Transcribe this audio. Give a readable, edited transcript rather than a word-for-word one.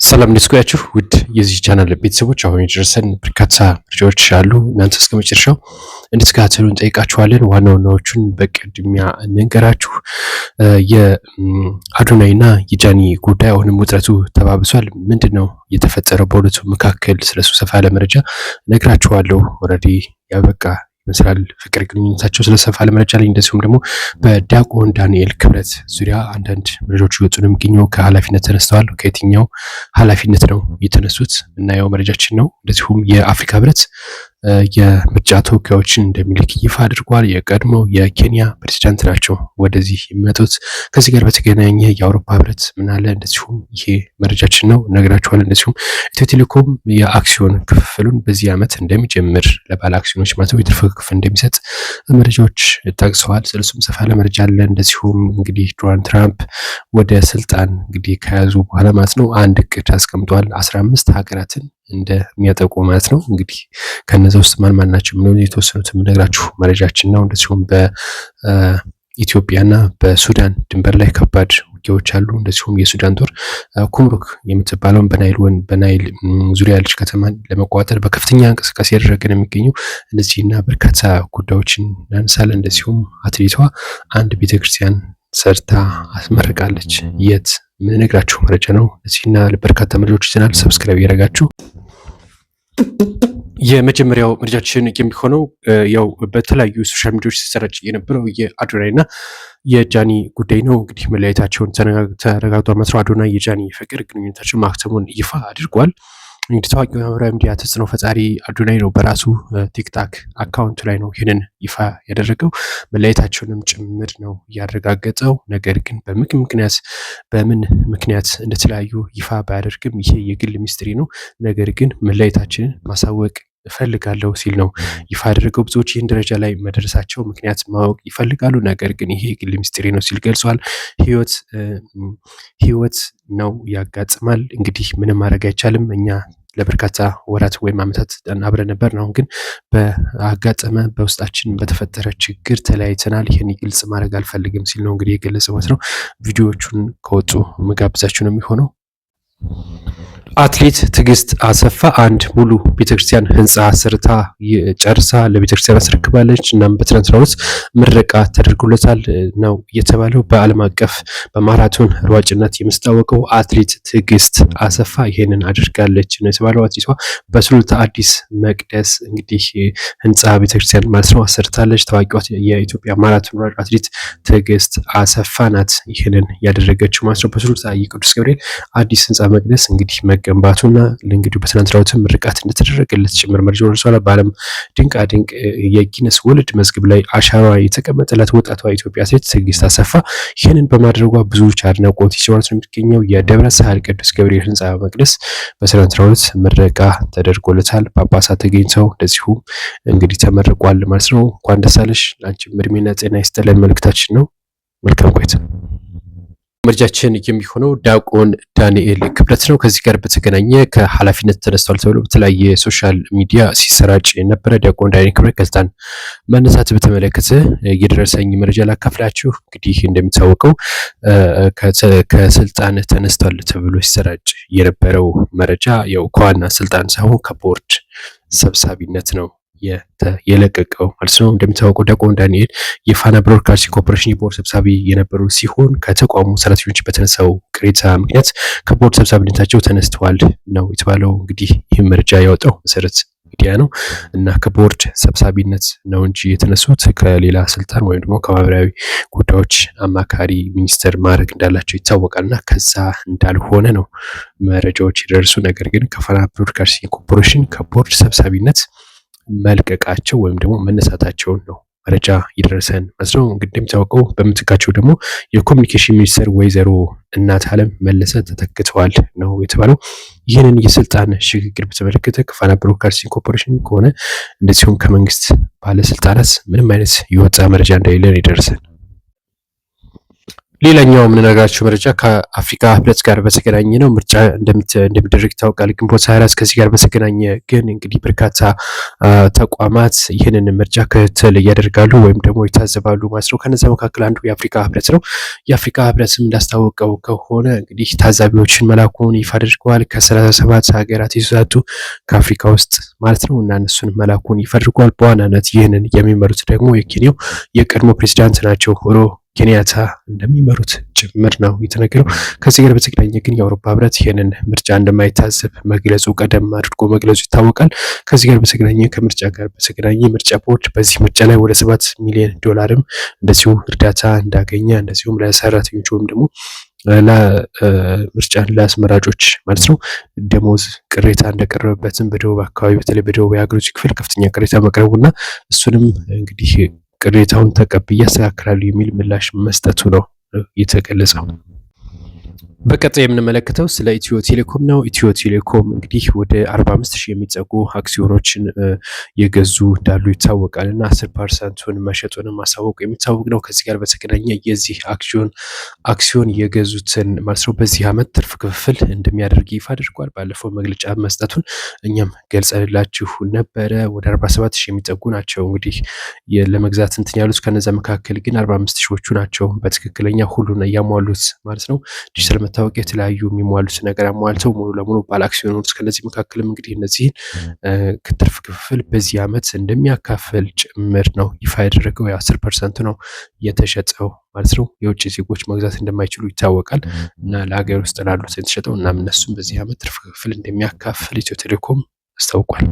ሰላም እንዴት ቆያችሁ? ውድ የዚህ ቻናል ቤተሰቦች፣ አሁን የደረሰን በርካታ መረጃዎች አሉ። እናንተ እስከ መጨረሻው እንድትከታተሉ እንጠይቃችኋለን። ዋና ዋናዎቹን በቅድሚያ እንንገራችሁ። የአዶናይና የጃኒ ጉዳይ አሁንም ውጥረቱ ተባብሷል። ምንድን ነው የተፈጠረው በሁለቱ መካከል? ስለሱ ሰፋ ያለ መረጃ ነግራችኋለሁ። Already ያበቃ ይመስላል ፍቅር ግንኙነታቸው። ስለሰፋ ለመረጃ ላይ እንደዚሁም ደግሞ በዲያቆን ዳንኤል ክብረት ዙሪያ አንዳንድ መረጃዎች እየወጡ ነው የሚገኘው። ከኃላፊነት ተነስተዋል። ከየትኛው ኃላፊነት ነው የተነሱት? እናየው መረጃችን ነው። እንደዚሁም የአፍሪካ ህብረት የምርጫ ተወካዮችን እንደሚልክ ይፋ አድርጓል። የቀድሞው የኬንያ ፕሬዚዳንት ናቸው ወደዚህ የሚመጡት። ከዚህ ጋር በተገናኘ የአውሮፓ ህብረት ምን አለ? እንደዚሁም ይሄ መረጃችን ነው እነግራችኋለን። እንደዚሁም ኢትዮ ቴሌኮም የአክሲዮን ክፍፍሉን በዚህ ዓመት እንደሚጀምር ለባለ አክሲዮኖች ማለት ነው የትርፍ ክፍል እንደሚሰጥ መረጃዎች ጠቅሰዋል። ስለሱም ሰፋ ያለ መረጃ አለ። እንደዚሁም እንግዲህ ዶናልድ ትራምፕ ወደ ስልጣን እንግዲህ ከያዙ በኋላ ማለት ነው አንድ እቅድ አስቀምጧል። 15 ሀገራትን እንደሚያጠቁ ማለት ነው። እንግዲህ ከነዚ ውስጥ ማን ማን ናቸው የሚለውን የተወሰኑት የምነግራችሁ መረጃችን ነው። እንደዚሁም በኢትዮጵያና በሱዳን ድንበር ላይ ከባድ ውጊያዎች አሉ። እንደዚሁም የሱዳን ጦር ኩምሩክ የምትባለውን በናይል ዙሪያ ያለች ከተማን ለመቆጣጠር በከፍተኛ እንቅስቃሴ ያደረገ ነው የሚገኘው። እነዚህና በርካታ ጉዳዮችን እናነሳለን። እንደዚሁም አትሌቷ አንድ ቤተክርስቲያን ሰርታ አስመርቃለች። የት የምንነግራችሁ መረጃ ነው። እነዚህና በርካታ መረጃዎች ይዘናል። Subscribe እያደረጋችሁ የመጀመሪያው መረጃችን የሚሆነው ያው በተለያዩ social media ዎች ሲሰራጭ የነበረው የአዶናይ እና የጃኒ ጉዳይ ነው። እንግዲህ መለያየታቸውን ተረጋግጧል ማለት ነው። አዶናይ የጃኒ ፍቅር ግንኙነታቸውን ማክተሙን ይፋ አድርጓል። እንግዲህ ታዋቂ ማህበራዊ ሚዲያ ተጽዕኖ ፈጣሪ አዶናይ ነው በራሱ ቲክቶክ account ላይ ነው ይህንን ይፋ ያደረገው። መለያየታቸውንም ጭምር ነው ያረጋገጠው። ነገር ግን በምን ምክንያት እንደተለያዩ ይፋ ባያደርግም ይሄ የግል ሚስጥር ነው፣ ነገር ግን መለያየታችንን ማሳወቅ እፈልጋለሁ ሲል ነው ይፋ ያደረገው። ብዙዎች ይህን ደረጃ ላይ መድረሳቸው ምክንያት ማወቅ ይፈልጋሉ። ነገር ግን ይሄ የግል ሚስጥሬ ነው ሲል ገልጿል። ህይወት ነው ያጋጥማል። እንግዲህ ምንም ማድረግ አይቻልም። እኛ ለበርካታ ወራት ወይም ዓመታት አብረን ነበር። አሁን ግን በአጋጠመ በውስጣችን በተፈጠረ ችግር ተለያይተናል። ይህን ግልጽ ማድረግ አልፈልግም ሲል ነው እንግዲህ የገለጸው ማለት ነው። ቪዲዮዎቹን ከወጡ መጋብዛችሁ ነው የሚሆነው። አትሌት ትዕግስት አሰፋ አንድ ሙሉ ቤተክርስቲያን ህንፃ ሰርታ ጨርሳ ለቤተክርስቲያን አስረክባለች። እናም በትናንትናው ዕለት ምረቃ ተደርጎለታል ነው የተባለው። በዓለም አቀፍ በማራቶን ሯጭነት የምትታወቀው አትሌት ትዕግስት አሰፋ ይሄንን አድርጋለች ነው የተባለው። አትሌቷ በሱሉልታ አዲስ መቅደስ እንግዲህ ህንፃ ቤተክርስቲያን ማለት ነው አሰርታለች። ታዋቂዋ የኢትዮጵያ ማራቶን ሯጭ አትሌት ትዕግስት አሰፋ ናት ይህንን ያደረገችው ማለት ነው። በሱሉልታ የቅዱስ ገብርኤል አዲስ ህንፃ መቅደስ እንግዲህ መገንባቱና እንግዲህ በትናንትናው ዕለትም ምርቃት እንደተደረገለት ጭምር መረጃ ደርሷል። በዓለም ድንቃ ድንቅ የ Guinness World መዝገብ ላይ አሻራ የተቀመጠላት ወጣቷ ኢትዮጵያ ሴት ትዕግስት አሰፋ ይህንን በማድረጓ ብዙዎች አድናቆት ይቸሯት ነው የሚገኘው። የደብረ ሳህል ቅዱስ ገብርኤል ህንፃ መቅደስ በትናንትናው ዕለት ምረቃ ተደርጎለታል። ጳጳሳት ተገኝተው እንደዚሁ እንግዲህ ተመርቋል ማለት ነው። እንኳን ደስ አለሽ፣ ለአንቺም እድሜና ጤና ይስጥልን መልእክታችን ነው። መልካም ቆይታ። መረጃችን የሚሆነው ዲያቆን ዳንኤል ክብረት ነው። ከዚህ ጋር በተገናኘ ከኃላፊነት ተነስቷል ተብሎ በተለያየ social media ሲሰራጭ የነበረ ዲያቆን ዳንኤል ክብረት ከስልጣን መነሳት በተመለከተ የደረሰኝ መረጃ ላካፍላችሁ። እንግዲህ እንደሚታወቀው ከስልጣን ተነስቷል ተብሎ ሲሰራጭ የነበረው መረጃ ያው ከዋና ስልጣን ሳይሆን ከቦርድ ሰብሳቢነት ነው የለቀቀው ማለት ነው። እንደሚታወቀው ዲያቆን ዳንኤል የፋና ብሮድካስቲንግ ኮርፖሬሽን የቦርድ ሰብሳቢ የነበሩ ሲሆን ከተቋሙ ሰራተኞች በተነሳው ቅሬታ ምክንያት ከቦርድ ሰብሳቢነታቸው ተነስተዋል ነው የተባለው። እንግዲህ ይህ መረጃ ያወጣው መሰረት ሚዲያ ነው እና ከቦርድ ሰብሳቢነት ነው እንጂ የተነሱት ከሌላ ስልጣን ወይም ደግሞ ከማህበራዊ ጉዳዮች አማካሪ ሚኒስትር ማድረግ እንዳላቸው ይታወቃል እና ከዛ እንዳልሆነ ነው መረጃዎች የደረሱ። ነገር ግን ከፋና ብሮድካስቲንግ ኮርፖሬሽን ከቦርድ ሰብሳቢነት መልቀቃቸው ወይም ደግሞ መነሳታቸውን ነው መረጃ የደረሰን ማለት ነው። እንግዲህ እንደሚታወቀው በምትካቸው ደግሞ የኮሚኒኬሽን ሚኒስትር ወይዘሮ እናት አለም መለሰ ተተክተዋል ነው የተባለው። ይህንን የስልጣን ሽግግር በተመለከተ ከፋና ብሮድካስቲንግ ኮርፖሬሽን ከሆነ እንደዚሁም ከመንግስት ባለስልጣናት ምንም አይነት የወጣ መረጃ እንደሌለን የደረሰን። ሌላኛው የምንነግራችሁ መረጃ ከአፍሪካ ህብረት ጋር በተገናኘ ነው። ምርጫ እንደሚደረግ ይታወቃል ግንቦት 24። ከዚህ ጋር በተገናኘ ግን እንግዲህ በርካታ ተቋማት ይህንን ምርጫ ክትትል ያደርጋሉ ወይም ደግሞ ይታዘባሉ ማለት ነው። ከነዚያ መካከል አንዱ የአፍሪካ ህብረት ነው። የአፍሪካ ህብረትም እንዳስታወቀው ከሆነ እንግዲህ ታዛቢዎችን መላኩን ይፋ አድርገዋል። ከ37 ሀገራት የተውጣጡ ከአፍሪካ ውስጥ ማለት ነው እና እነሱን መላኩን ይፋ አድርገዋል። በዋናነት ይህንን የሚመሩት ደግሞ የኬንያው የቀድሞ ፕሬዚዳንት ናቸው፣ ኡሁሩ ኬንያታ እንደሚመሩት ጭምር ነው የተነገረው። ከዚህ ጋር በተገናኘ ግን የአውሮፓ ህብረት ይህንን ምርጫ እንደማይታዘብ መግለጹ ቀደም አድርጎ መግለጹ ይታወቃል። ከዚህ ጋር በተገናኘ ከምርጫ ጋር በተገናኘ ምርጫ ቦርድ በዚህ ምርጫ ላይ ወደ 7 ሚሊዮን ዶላርም እንደዚሁ እርዳታ እንዳገኘ፣ እንደዚሁም ለሰራተኞች ወይም ደግሞ ለምርጫ ለአስመራጮች ማለት ነው ደሞዝ ቅሬታ እንደቀረበበትም፣ በደቡብ አካባቢ በተለይ በደቡብ የሀገሪቱ ክፍል ከፍተኛ ቅሬታ መቅረቡና እሱንም እንግዲህ ቅሬታውን ተቀብዬ አስተካክላለሁ የሚል ምላሽ መስጠቱ ነው የተገለጸው። በቀጣይ የምንመለከተው ስለ ኢትዮ ቴሌኮም ነው። ኢትዮ ቴሌኮም እንግዲህ ወደ 45 ሺህ የሚጠጉ አክሲዮኖችን የገዙ እንዳሉ ይታወቃል እና 10%ቱን መሸጡን ማሳወቁ የሚታወቅ ነው። ከዚህ ጋር በተገናኘ የዚህ አክሲዮን የገዙትን ማለት ነው በዚህ ዓመት ትርፍ ክፍፍል እንደሚያደርግ ይፋ አድርጓል። ባለፈው መግለጫ መስጠቱን እኛም ገልጸንላችሁ ነበረ። ወደ 47 ሺህ የሚጠጉ ናቸው እንግዲህ ለመግዛት እንትን ያሉት። ከነዛ መካከል ግን 45 ሺዎቹ ናቸው በትክክለኛ ሁሉን እያሟሉት ማለት ነው፣ ዲጂታል መታወቂያ፣ የተለያዩ የሚሟሉት ነገር አሟልተው ሙሉ ለሙሉ ባለ አክሲዮን የሆኑት። ከነዚህ መካከልም እንግዲህ እነዚህን ትርፍ ክፍፍል በዚህ ዓመት እንደሚያካፍል ጭምር ነው ይፋ ያደረገው። የ10% ነው የተሸጠው ማለት ነው። የውጭ ዜጎች መግዛት እንደማይችሉ ይታወቃል እና ለሀገር ውስጥ ላሉት የተሸጠው እና እነሱም በዚህ ዓመት ትርፍ ክፍፍል እንደሚያካፍል ኢትዮ ቴሌኮም አስታውቋል።